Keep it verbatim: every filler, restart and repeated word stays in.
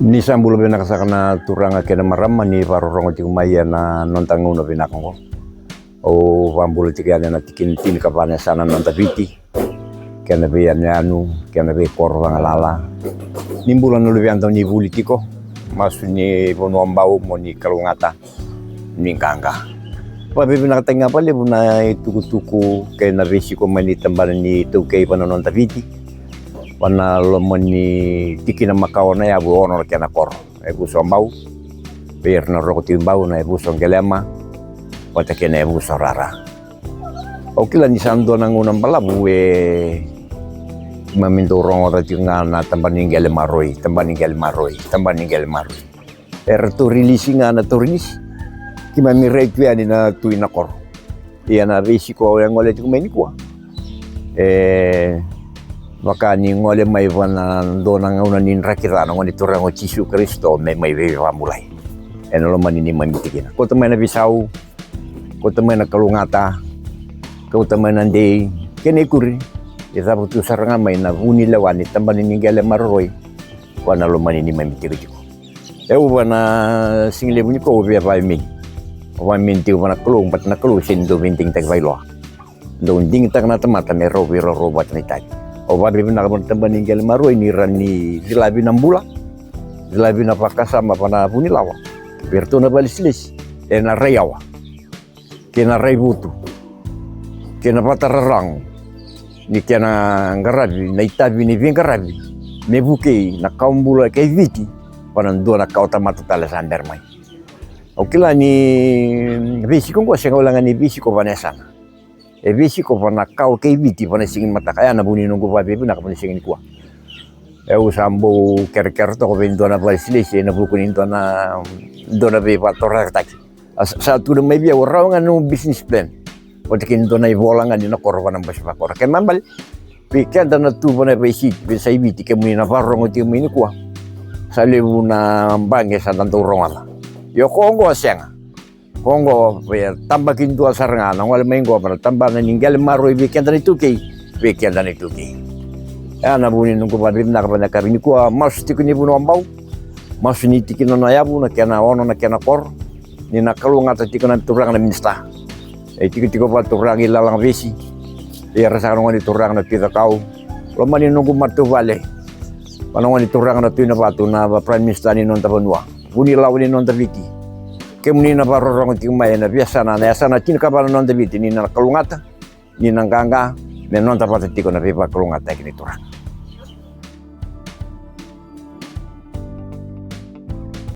Ni sa bula vinaka saka na turaga kei na marama ni vakarorogo tiko mai ena noda gauna vinaka oqo. Au vakabula tiko yani ena tikina tinikava na yasana na noda Viti, kei na veiyanuyanu, kei na veikoro vagalala. Ni bula na luveda ni vuli tiko, masu ni vanua bau mo ni kalougata, ni qaqa. Vakavinavinakataki ga vakalevu na itukutuku kei na veisiko mai ni tabana ni iTaukei vua na noda Viti, vua na loma ni tikina makawa na yavu e ono na kena koro. Yavusa o Bau, vei ira na Roko Tui Bau na yavusa o Qelema, vata kei na yavusa o Rara. Au kila ni sa dua na gauna balavu e keimami dau rogoca tiko ga na tabana ni qele maroroi, tabana ni qele maroroi, tabana ni qele maroroi. Eratou rilisi ga na tou rilisi. Keimami rai tu yani na tui na koro. Ia na veisiko au e gole tiko mai nikua, e vaka ni gole mai vua na dua na gauna ni draki ca na Gone Turaga o Jisu Karisito me mai veivakabulai ena loma ni neimami tikina. Kauta mai na veisau, kauta mai na kalougata, kauta mai na dei kei na ikuri. E cavutu sara ga mai na vu ni lewa ni tabana ni qele maroroi vua na loma ni neimami tikotiko. E uva na siga levu nikua au via vakaemeni. Au vakaemeni tiko vua na Kalou, baleta na Kalou e sega ni dau veidigitaki vakailoa. Dau digitaka na tamata me rau veiraurau vata na itavi. Au vakavinavinaka vua na tabana ni qele maroroi ni ra ni cilavi na bula, cilavi na vakasama vua na vunilawa vei iratou na vakalesilesi ena rai yawa kei na rai vutu kei na vata rarago ni kena qaravi na itavi ni veiqaravi me vukei na kawa bula kei Viti vua na dua na kawa tamata tale sa bera mai. Au kila ni veisiko oqo sega wale ga ni veisiko vua na yasana, e veisiko vua na kawa kei Viti vua na siga ni mataka. Ya na vu ni noqu vakavinavinaka vua na siga nikua. Au sa bau kerekere toka vei dua na vakalesilesi ena vuku ni dua na, dua na veivakatorocaketaki. A sa, sa tukuna mai vei au, rawa ga na nomu business plan vata kei na dua na ivola ga ni na koro vua na bose vakoro. Kena ibalebale vei keda na tu vua na veisiti, veiyasai Viti, kemuni na vakarorogo tiko mai nikua, sa levu na baqe sa da dau rogoca. Io, ko oqo sega. Ko oqo e tabaki dua sara ga na gole mai oqo vua na tabana ni qele maroroi vei keda na iTaukei, vei keda na iTaukei. Ya na vu ni noqu vakavinavinaka vua na yakavi nikua. Masu tiko ni vanua o Bau, masu ni tikina na yavu, na kena ono na kena koro, ni na kalougata tiko na turaga na minisita. E tikotiko vua na turaga i Lalagavesi, vei ira saka na Gone Turaga na Tui Cakau, loma ni noqu matavuvale, vua na Gone Turaga na Tui Navatu, na Prime Minister ni noda vanua, vunilawa ni noda Viti. Kemuni na vakarorogo tiko mai ena veiyasana, na yasana tinikava na noda Viti, ni na kalougata, ni na qaqa, me noda vata tiko na veivakalougatataki ni Turaga.